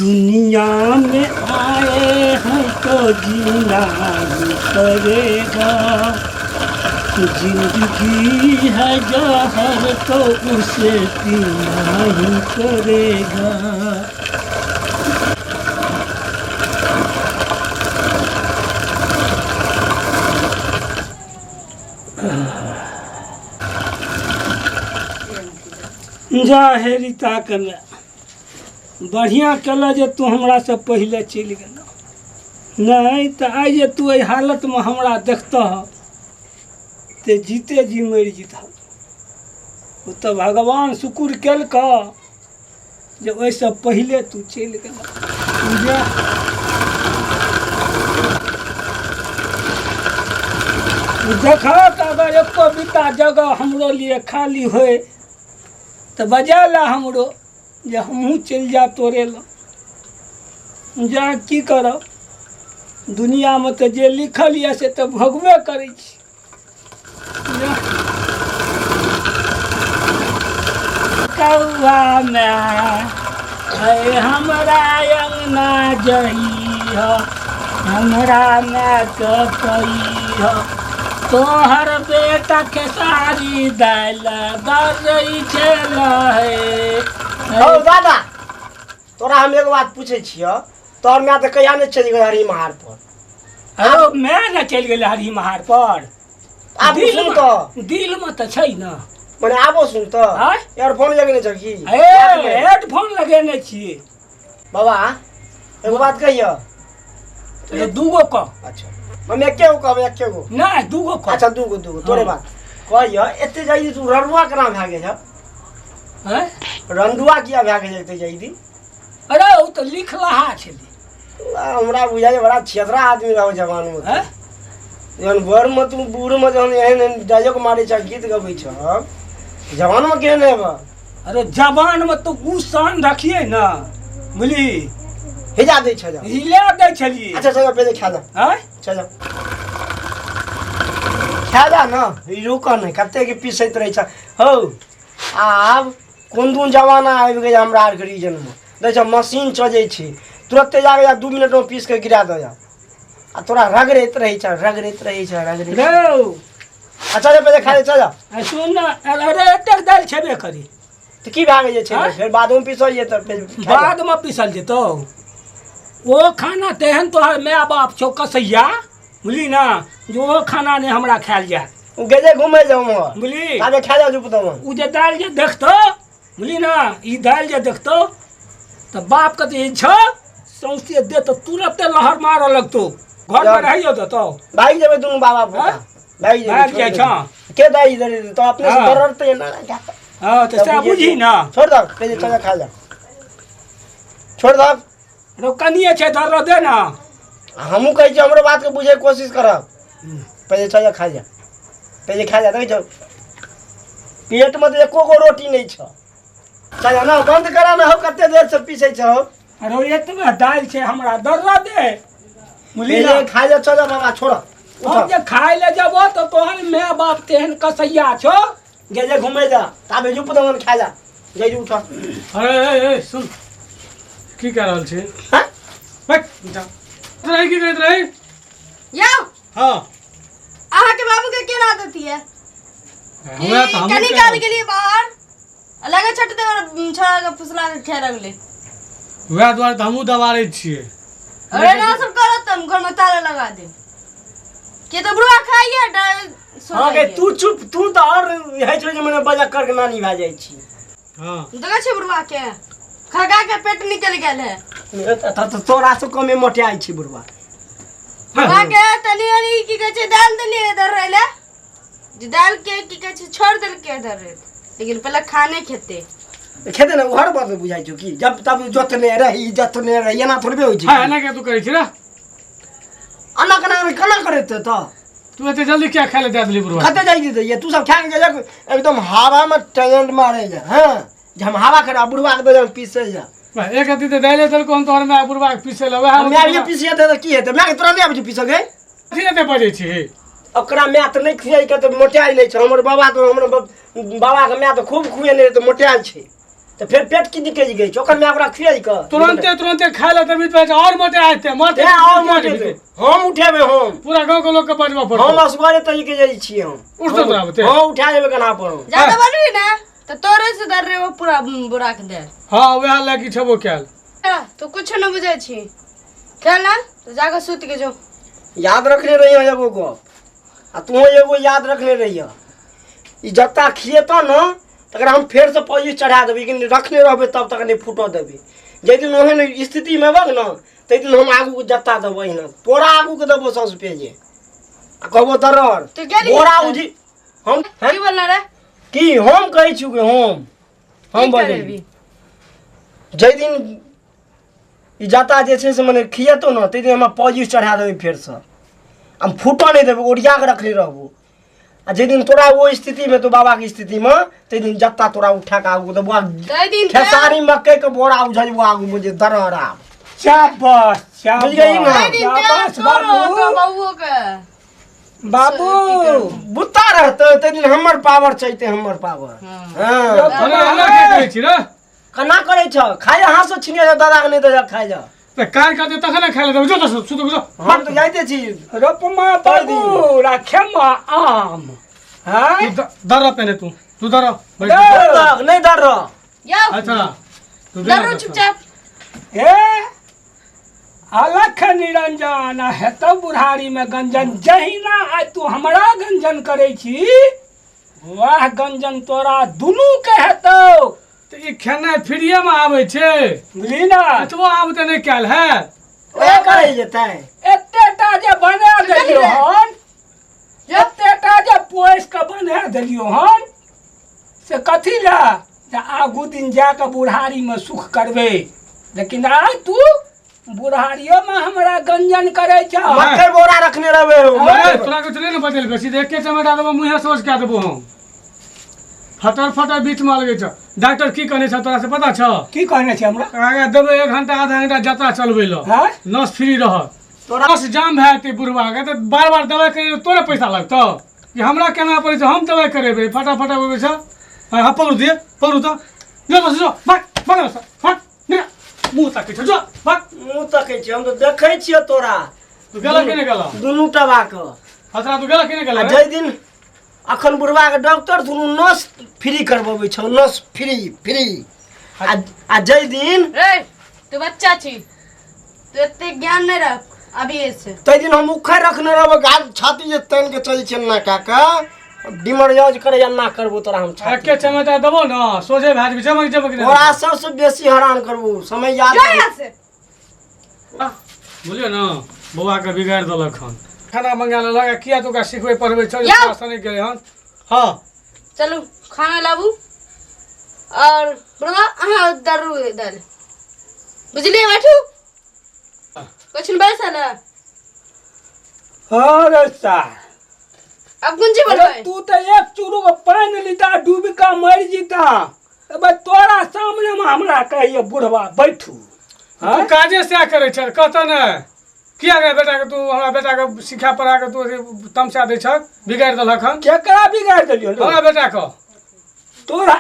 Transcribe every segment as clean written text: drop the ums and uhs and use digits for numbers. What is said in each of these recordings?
दुनिया में आए हैं तो जीना ही पड़ेगा। जिंदगी है जहर तो उसे पीना ही पड़ेगा। जा हे रीता के माय, बढ़िआँ केलह जे तू हमरासँ पहिले चलि गेलह, नहि तऽ आइ जे तू एहि हालतमे हमरा देखतह तऽ जीते जी मरि जेतह। ओ तऽ भगवान शुक्र केलकह जे ओहिसँ पहिले तू चलि गेलह। जा देखहक, अगर एको बीता जगह हमरो लिए खाली होय तऽ बजा ला हमरो, जे हमहूँ चलि जा तोरे लग। जा की करब, दुनिआमे तऽ जे लिखल यऽ से तऽ भोगबे करै छी। जा। कौआ माय है हमरा अङ्गना जइह, हमरा मायके कहिह तोहर बेटा खेसारी दालि दर्रै छल हे। हौ दादा, तोरा हम एगो बात पूछै छियौ, तोहर माय तऽ कहिया नहि चलि गेल हरी महार पर? अरे माय ने चलि गेलै हरी महार पर। आब दिल सुन मे- तऽ। दिल मे तऽ छै ने। मने आबो सुन तऽ। आँय? इयरफोन लगेने छ की? ए, हेडफोन लगेने छियै। बाबा, एगो बात कहियो। ए, दूगो कह। अच्छा, हम एके गो कहबै, एके गो। नहि, दूगो कह। अच्छा, दूगो, दूगो तोरे हाँ। बात कहियो। एते जल्दी तू रंडुआ केना भए गेल छौ? हैं? रंडुआ किया भए गेल एते जल्दी? अरे ओ तऽ लिखलाहा छलै। हमरा बुझाइ बड़ा छेदरा आदमी रहो जवान में। हैं? जहन बड़ में तू बूढ़ में जहन एहन एहन डायलॉग मारै छ, गीत गबै छ, जवान में केहन हेब? अरे जवान में तो उ शान रखिए ना, बुझली? हिजा दै छ जा। हिला दै छलिए। अच्छा चल, पहिले खा जा। हैं? चल खा जा न, ई रुक नहि, कते के पीसैत रहै छ। हौ, आब कोन कोन जमाना आबि गेलै हमरा आरके रीजनमे। देखै छ, मशीन चलै छै, तुरन्ते जाके 2 मिनटमे पीस के गिरा दऽ आ तोरा रगड़ैत रहै छ, रगड़ैत रहै छ, रगड़ैत। रौ। अच्छा चल, पहिले खा ले, चल जा। आ सुन न, अरे एतेक दालि छेबे करी। तऽ की भए गेल छै? आँय? फेर बादमे पीसल जेतै, फेर खा जा। बादमे पीसल जेतौ ओ खाना। तेहन तोहर माय बाप छौ कसैया, बुझली ने, जे ओ खाना नहि हमरा खायल जायत। ओ गेजे घुमै जाउ उम्हर। बुझली? ताबे खा जाउ जुपतौ। ओ जे दालि जे देखतौ, बुझली ने, ई दालि जे देखतौ तऽ बापके तऽ ई छौ सौंसे दे तऽ तुरते लहर मारऽ लगतौ। घरमे जाउ। रहियो देतौ। भागि जेबै दुनू बाबा पुता। आँय? भागि जेबै। भागि छोड़ि जाइ देबै। छँ। के दाइ इधर तऽ अपने से हाँ। दरड़तै ना। हँ, तऽ सएह बुझी ने। छोड़ दऽ, पहिले चल खा जा, छोड़ दऽ। रौ, कनिए छै, दर्र दे ने। हमहूँ कहै छी, हमरो बातके बुझैके कोशिश करब। पहिले चल खा जा, पहिले खा जा। देखै छौ, पेटमे तऽ एको गो रोटी नहि छौ। चल ना, बंद करा ना। हौ, कते देर से पीसै छौ? अरे एतबे दालि छै, हमरा दर्रा दे, बुझली ने? पहिले खा जा, चल बाबा, छोड़। हम जे खाय ले जेबो तऽ तोहर माय बाप तेहन कसैया छौ। गे जे घुमै जा, ताबे जुप दमन खा जा। जय उठ। अरे ए, ए, सुन, की कह रहल छी? हाँ? बैठ जा रही, की कहैत रही? यौ। हाँ। अहाँके बाबू के केना आदत ये? हमरा तऽ हमहूँ कनी कहि काल रहल गेलियै बाहर, लगे छट दे छोड़ा के फुसला के खाए लगले। छी। वएह दुआरे तऽ हमहूँ दबारै छियै। अरे ना सब करत तऽ हम घर में ताला लगा देब के तऽ बुढ़वा खाइए सो हाँ गे। जाइए। तू चुप, तू तऽ आओर होइ छौ जे मने बजा करके नानी भए जाइ छी। हाँ। देखै छियै बुढ़वा के खगा के पेट निकलि गेल है। तऽ तोरा से कमे मोटाइ छै बुढ़वा। बुढ़वा के तनी मनी की कहै छै दालि देलियै इधर रहले जे दालि के की कहै छै छोड़ि देलकै इधर रहे, लेकिन पहिले खाने खेतै। खेते ने, घर बात बुझाइ छौ की जब तब जोतने रही जतने रही, एना थोड़बे होइ छै। हाँ, एना किया तू करै छी रे? एना केना केना करैत तऽ? तू एते जल्दी किया खाय लए दए देली बुढ़वा? कते जाइ जेतै ये? तू सब खा के गेलक, एकदम हवा में टैलेंट मारे जा। हाँ, जे हम हवा करे बुढ़वा के दे पीसे जा। बा, एक अथी तऽ दाइले देलको हम तोहर माय बुढ़वा के पीसे लए वएह। माय ये पीसे दे तऽ की हेतै? माय के तोरा नहि आबै छौ पीसऽ गे? कथी एते बजै छी? ओकरा माय तऽ नहि खुआइ के तऽ मोटायल नहि छै। हमर बाबा तऽ हमर बाबा के माय तऽ खूब खुएने रहै तऽ मोटायल छै। तऽ फेर पेट की निकलि गेल छै ओकर माय ओकरा खियाइ कऽ तुरंते तुरंते खाय ला तभी तो और मोटे आते मरते ए, और मोटे हम उठेबै हम पूरा गांव के लोग के बजबा हम पड़तो असगरे तरीके जाइ छियै हम उठतो तोरा बते। हँ उठा जेबै कन्हा पर हम ज्यादा बनबी ना तो तोरे से डर रे वो पूरा बुरा के दे हाँ वएह लए कि छेबो कयल तो कुछ न बुझै छी खेल ना तो जाके सुत के जो याद रखने रहियो एगो गप आ तूहो एगो याद रखने रहियो ई जत्ता खिएतऽ ने तकरा हम फेरसँ पॉजिश चढ़ा देबै लेकिन रखने रहबै तब तक नहि फूटऽ देबै जाहि दिन ओहन स्थितिमे एबक ने ताहि दिन हम आगूके जत्ता देबो अहिना तोरा आगूके देबो सबसँ पहिले आ कहबो दरर तू गेली बोरा उझी हम की बोलना रे की हम कहै छी हम हम की बजै करेबी जाहि दिन ई जाता जे छै से मने खिएतौ ने ताहि दिन हमरा पॉजिश चढ़ा देबै फेरसँ हम फूटऽ नहि देबै ओरिया कऽ रखने रहबो आ जाहि दिन तोरा ओ स्थितिमे तो बाबाके स्थितिमे ताहि दिन जत्ता तोरा उठा कऽ आगू देबो आ ताहि दिन तऽ- खेसारी मकई के बोरा उझलबो आगूमे जे दरर आब शाबाश बुझि गेली ने? ताहि दिन तऽ शाबाश तोरो बाबू तो बबुओ के बाबू बुत्ता रहतै ताहि दिन हमर पावर चलतै हमर पावर हँ अरे एना की कहै छी रे केना करै छ खाइ हाथ से छिने जा दादा के नहि दे खाइ जा तऽ काज करतै तखन ने खाय लए देबै जो तऽ सुत जो हम तऽ जाइते छी रोपमा बाबू राखेमा आम हैं तू दर पहिने तू तू दर बैठ ए, नहि डर रह यौ अच्छा तू डरो चुपचाप ए अलख निरंजन आ हेतौ बुढ़ारीमे गंजन जहिना आइ तू हमरा गंजन करै छी वाह गंजन तोरा दुनू के हेतौ तऽ ई खेनाइ फ्रीए मे आबै छै बुझली ना एतबो आब तऽ नहि कयल हैत ओएह करै जेतै एतेटा जे बना देलियौ हन एतेटा जे पोसि कऽ बना देलियौ हन से कथी लए जे आगू दिन जा कऽ बुढ़ारीमे सुख करबै लेकिन आइ तू बुढ़ारियोमे हमरा गंजन करै छह मकई बोरा रखने रहबै हो ए, तोरा कुछ नहीं ने बदल बेसी देख के चमेटा देबो मुँहे सोच कए देबो हम फटर फटर बीच में लगै छ डॉक्टर की कहने छ तोरा से पता छ की कहने छै हमरा आगे देबै एक घंटा आधा घंटा जतरा चलबै ल हँ नस फ्री रहत तोरा नस जाम भए जेतै बुढ़वा के तऽ बार बार दवाइ करेबै तोरे पैसा लगतौ कि हमरा केना पड़ै छै हम दवाइ करेबै फटाफट अबै छ हाँ पकड़ू दिए पकड़ू तऽ जो बस जो भाग भाग भाग निकल मुँह ताकै छौ जो भाग मुँह तकै छियै हम तऽ देखै छियै तोरा तू गेला कि नहि गेला दुनू टबाके हतरा तू गेला कि नहि आ गेला जाहि दिन अखन बुढ़बाके डॉक्टर दुनू नस फ्री करबबै छौ नस फ्री फ्री आ आ जाहि दिन रे तू बच्चा छी तू एते ज्ञान नहीं रख अभी से ताहि दिन हम उखड़ रखने रहबै गाल छाती जे तानि के चलै छै एना कए कऽ डिमर यूज करे एना करबो तोरा हम छाती एके चमेटा देबो ने सोझे भए जेबी चमक चमक नहि तोरा सबसँ बेसी हरान करबो समय याद जा यहाँ से बुझलियै ने बौआके बिगाड़ि देलक हन खाना मंगा लेलक आ किया तू ओकरा सिखबै पढ़बै छौ यौ। क्लास नहि गेलै हन हँ चलू खाना लाबू और बुढ़वा अहाँ दारू दाल बुझलियै बैठू कुछ नहीं बैसल है अरे सार अब कोन चीज अरे बोलबै तू तऽ एक चूरू के पानि लीता डूबि कऽ मरि जीता अबे तोरा सामने में हमरा कहिए बुढ़वा बैठू तू हाँ? काजे सएह करै छह कहतऽ ने किया रे बेटाके तू हमरा बेटाके सिखा पढ़ा कऽ तू अथी तमसा दै छह बिगाड़ि देलक हन केकरा बिगाड़ि देलियौ हमरा बेटाके तोरा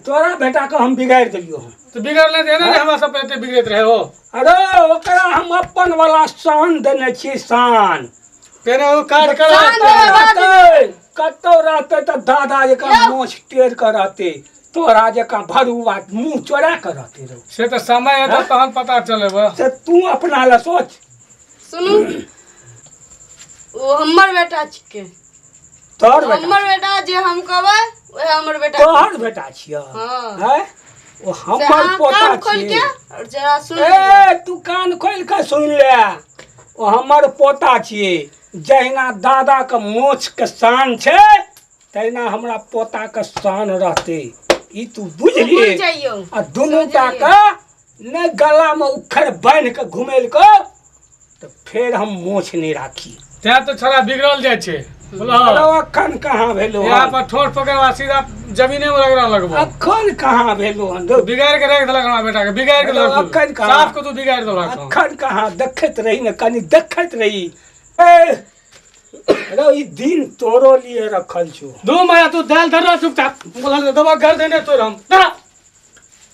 तोरा बेटाके हम बिगाड़ि देलियौ हन तऽ बिगड़ले तऽ एना ने हमरा सब पर एते बिगड़ैत रहे हो अरे ओकरा हम अपन वाला शान देने छियै शान तेना ओ काज कर शान देबै बाद में। रहतै कतौ रहतै तऽ दादा जकाँ मोछ टेढ़ कऽ रहतै तोरा जकाँ भरुआ मुँह चोरा कऽ रहतै रौ से तऽ समय एतौ तहन पता चलेबै से तू अपना लए सोच सुनू ओ हमर बेटा छिकै तोहर बेटा हमर बेटा जे हम कहबै ओहे हमर बेटा तोहर बेटा छियह हाँ। हैं? ओ से हमर अहाँ पोता कान खोल के छियै और जरा सुन लिअ। ए तू कान खोलि कऽ सुनि ले ओ हमर पोता छियै जहिना दादाके मोछके शान छै तहिना हमरा पोताके शान रहतै ई तू बुझली बुझि जइयौ आ दुनू टा के नहि गलामे उखड़ बान्हि कऽ घुमेलकौ तऽ फेर हम मोछ नहि राखी तैं तऽ छोड़ा बिगड़ल जाइ छै बोलो अरे अखन कहाँ भेलो यहाँ हन? पर ठोर पकड़वा सीधा जमीने में रगड़ा लगबो अखन कहाँ भेलो हन रौ? बिगाड़ के राखि देलक हमरा बेटा के बिगाड़ के देलक अखन तू। कहाँ? साफ के तू बिगाड़ देलक हन। अखन कहाँ देखैत रही ने कनि देखैत रही ए रौ ई दिन तोरो लिए रखल छौ दू माया तू दाल धर चुपचाप बोला दवा घर देने तोर हम धरा।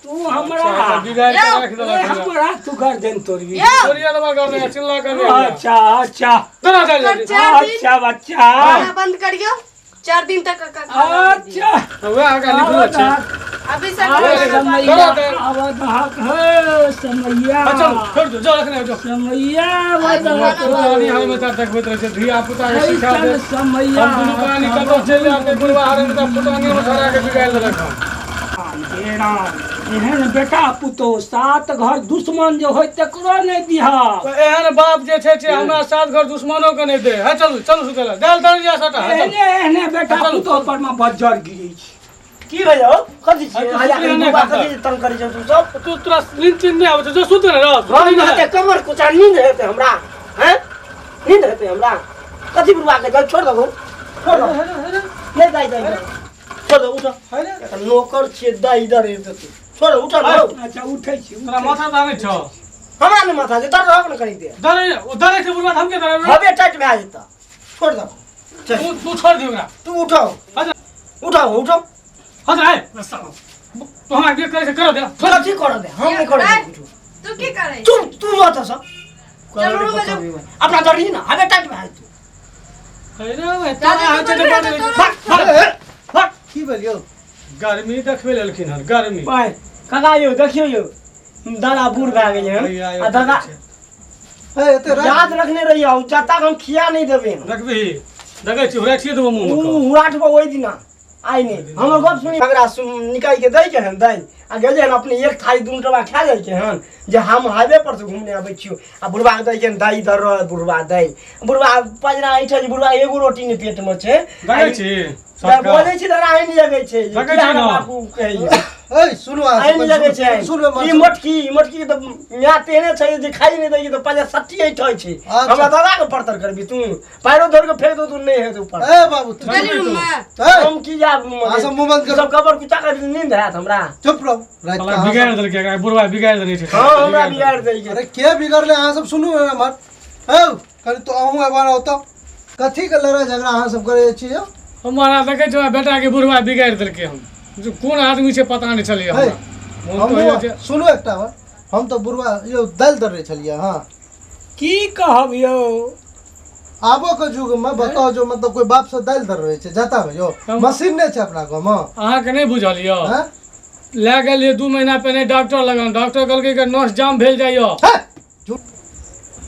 तू हमरा अच्छा, बिगाड़ के यौ, राख ए, देलक हमरा। हमरा तू गर्दन तोड़बी यौ तोड़िया देबा गर्दन, चिल्ला कर अच्छा अच्छा तोरा दालि दे। चार दिन अच्छा बच्चा खाना बंद करियो, 4 दिन तक काका खाना नहीं दियो। अच्छा वएह आगाँ लिखलो छै। अभी से आब खाना समैया दे। आब दहक हे समैया। हाँ, चल छोड़ दो, जाओ रखने जाओ। समैया बदहक। पुरानी हम में देखबैत रहै छै धिया पुता के शिक्षा दे। ऐसन समैया हम दुनू प्राणी कतौ चलि जायब तऽ बुढ़वा हरे में तऽ पुतानी में धरा के बिगाड़ि देलक हन। हे राम, एहन बेटा पुतोह सात घर दुश्मन जे होय तकरो नहि दिहा। तऽ एहन बाप जे छै से हमरा सात घर दुश्मनो के नहि दे। है चलू चलू सुतै लए, दालि दर जा सटा। है, चलू। एहने एहने बेटा चलू। पुतोह पर में बज्जर गिरै छै। की भेल हौ? कथी छियै? अच्छा, हया सुतले नहि बुआ खाता। कथी तंग करै छौ तू सब? तू तोरा नींद तीन नहि आबै छौ, जो सुत रह। हम हेतै कमर कुचा, नींद हेतै हमरा? हैं, नींद हेतै हमरा? कथी बुढ़वा के? छोड़ दहो, छोड़ दहो। नहीं, दाई दाई छोड़ दो, उठो। नौकर छियै, दाई इधर हेतै तू। छोड़, उठ हौ। अच्छा, उठै छी। तोरा माथा दानै छौ? हमरा नहि माथा छै, दर्द रहब ने कनी देर। दरै ओ दरै छै बुढ़वा, हम के दरै? हबे टाइट भए जेतऽ, छोड़ दहो, चल। तू तू छोड़ दियौ ओकरा। तू उठो। अच्छा। उठो उठो। हट रे, तू हमरा जे करै छै करऽ दे, छोड़। कथी करऽ दे? हम नहि करऽ दे। तू की करै? चुप, तू जो तऽ सब चल, रूम में जो। अपना डरी ना, हबे टाइट भए जेतौ। अरे भाई, दादा, तोरा तू हाथ बोलबे छै तऽ तऽ तोरा- भाग, भाग। भाग। की भेल यौ? गर्मी देखबे लेलखिन हन गर्मी। भाइ काका यौ, देखियौ यौ, दादा बूढ़ भए गेलै हन। भैया, यौ, आ दादा हे एते राति याद रखने रहियो, जब तक हम खिया नहीं देबै हम। देखबही, देखै छी, हुराठिए देबो मुँहमे उ कऽ। हुराठबो ओहि दिना, आइ नहि। हमर गप सुनी, झगड़ा निकालि के दै के हन दै आ गेलै हन, अपने एक थारी दुनू टबा खा जाइ के हन जे हम हाईवे पर से घूमने आबै छियौ। आ बुढ़वा के दै के हन दै दर रह, बुढ़वा दै, बुढ़वा पजरा ऐठे छै, बुढ़वा एगो रोटी नहि पेट मे छै। देखै छी तऽ बोलै छी तऽ आइन जगै छै जे देखै किया छी ने? बापू कहैया ए सुनू अहाँ आइन सब, जगै छै। सुनू ई मोटकी, ई मोटकी तऽ माय तेहने छै जे खाइ नहि दै छै तऽ पजा सट्टी ऐठै छै। अच्छा। हमरा दादा के परतर करबी तू? पैरो धर के फेंक दो तू, नहि हेतै ऊपर। ए बाबू तू चलि रूम में। ए, हम की जाब रूम में? अहाँ सब मुँह बंद करू। सब कबर कुचा कर नींद हैत हमरा? चुप रहू राति साला के अहाँ बिगाड़ि देलकै एकरा, बुढ़वा बिगाड़ि देने छै। हाँ, हमरा बिगाड़ दै अरे के बिगड़ले? अहाँ सब सुनू ने हमर। हौ कनि तो अहूँ एबार औतौ। कथी के लड़ाई झगड़ा अहाँ सब करै छी यौ? हमारा देखै छौ, बेटा के बुढ़वा बिगाड़ि देलकै हम जे कोन आदमी छै पता नहि चलैया हे, हमरा। मोन तऽ होइया हमहूँ जे सुनू एकटा बात, हम तऽ बुढ़वा यौ दालि दर्रे छलियै हँ। की कहब यौ? आबो के युग में बताओ जो मतलब कोई बाप से दालि दर रहे छै जाता में यौ? मशीन नहि छै अपना गाँव में? अहाँके नहि बुझल यऽ? हैं? लए गेलियै 2 महीना पहिने डॉक्टर लगन, डॉक्टर कहलकै कि नस जाम भेल जाइए। हे, झूठ।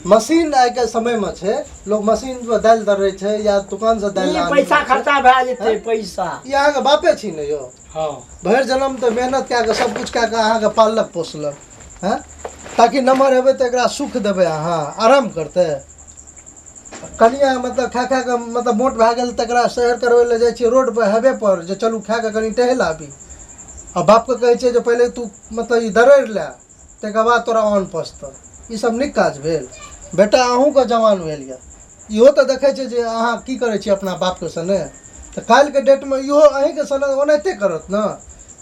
मशीन आइ के समय में छै, लोग मशीन पर दालि दर्रे छै या दुकान से दालि ई आनै पैसा छै। खर्चा भए जेतै पैसा। ई अहाँके बापे छी ने यौ? हँ। भरि जन्म तऽ मेहनत कए कऽ सब कुछ कए कऽ अहाँके पाललक पोसलक हैं, ताकि नमहर हेबै तऽ एकरा सुख देबै, अहाँ आराम करतै। कनिया मतलब खा खा कऽ मतलब मोट भए गेल, तकरा सैर करबै लए जाइ छियै रोड पर, हाईवे पर, जे चलू खा कऽ कनि टहल आबी। आ बापके कहै छै जे पहिले तू मतलब ई दरड़ि ले, तकर बाद तोरा अन्न पचतऽ। ई सब नीक काज भेल? बेटा अहूँके जवान भेल यऽ, इहो तऽ देखै छै जे अहाँ की करै छियै अपना बापके सने। तऽ काल्हिके डेटमे इहो अहीँके सने ओनाहिते करत ने,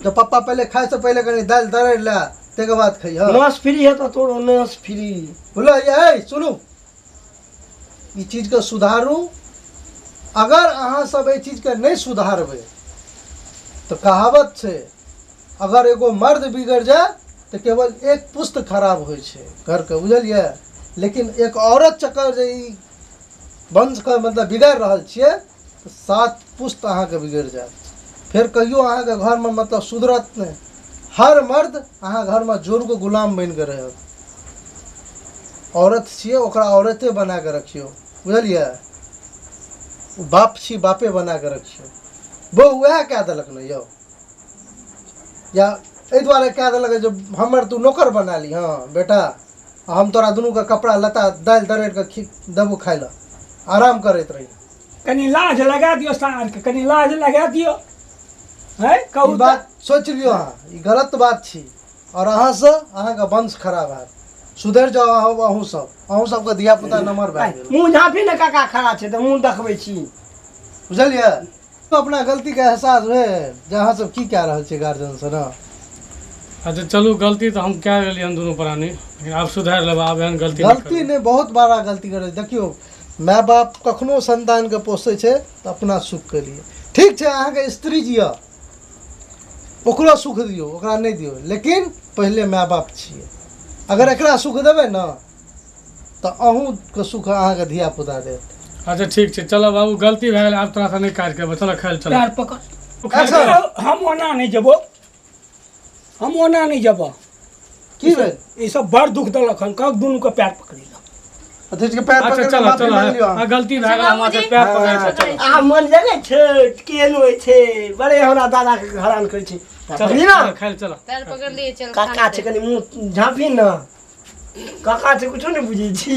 जे पप्पा पहिले खाइसँ पहिले कनि दालि दरड़ि ले, ताहिके बाद खइहऽ। नस फ्री हेतौ तोरो, नस फ्री। बुझलियै? ए सुनू, ई चीजके सुधारू। अगर अहाँ सब एहि चीजके नहि सुधारबै तऽ कहावत छै, अगर एगो मर्द बिगड़ि जाय तऽ केवल एक पुस्त खराब होइ छै घरके, बुझलियै? लेकिन एक औरत चक्कर जे ई वंशके मतलब बिगाड़ि रहल छियै तऽ सात पुस्त अहाँके बिगड़ि जायत। फेर कहियो अहाँके घरमे मतलब सुधरत नहि। हर मर्द अहाँ घरमे जोरके गुलाम बनि कऽ रहत। औरत छियै, ओकरा औरते बना कऽ रखियौ, बुझलियै? बाप छी, बापे बना कऽ रखियौ। बहु उएह कए देलक ने यौ, या एहि दुआरे कए देलक जे हमर तू नौकर बना ली। हँ बेटा, हम तोरा दुनूके कपड़ा लत्ता दालि दरड़ि कऽ खी देबो, खाइ लए, आराम करैत रही। कनि लाज लगा दियौ सारके, कनि लाज लगा दियौ है। ई कहू तऽ। बात सोचि लियौ अहाँ, ई गलत बात छी आओर अहाँसँ अहाँके वंश खराब हैत। सुधरि जाउ अहाँ। अहूँ सब, अहूँ सबके धिया पुता नमहर भए गेल। मुँह झाँपी ने काका, खड़ा छै तऽ मुँह देखबै छी। बुझलियै? अपना गलतीके एहसास भेल जे अहाँ सब की कए रहल छियै गार्जियन से ने? अच्छा चलू, गलती तऽ हम कए गेलियै हन दुनू प्राणी, लेकिन आब सुधारि लेबै, आब एहन गलती नहि गलती नहि, बहुत बड़ा गलती करै। देखियौ, माय बाप कखनो संतानके पोसै छै तऽ अपना सुखके लिए। ठीक छै, अहाँके स्त्री जी यऽ, ओकरो सुख दियौ, ओकरा नहि दियौ, लेकिन पहिले माय बाप छियै। अगर एकरा सुख देबै ने तऽ अहूँके सुख अहाँके धिया पुता देत। अच्छा ठीक छै, चलो बाबू, गलती भए गेल, आब तोरा से नहि काज करबो, चलो खाइ लए चलो। पैर पकड़। अच्छा। हम ओना नहि जेबो, हम ओना नहि जेबो। की भेल? ई सब बड़ दुख देलक हन, कह दुनू के पैर पकड़ि लो। अध्यक्ष के पैर अच्छा पकड़ि चलो माफी चलो, मांगि लियौ। हाँ, गलती भए गेल हमरा से, पैर पकड़ै छै, चलो। आ मन जगै छै, केहन होइ छै, बड़े हमरा दादा के हरान करै छै। चलो पकड़ी ना। चलो, खाइ लए चलो। पैर पकड़ लिए, चल। काका छै, कनि मुँह झाँपी ने, काका छै, कुछो नहि बुझै छी।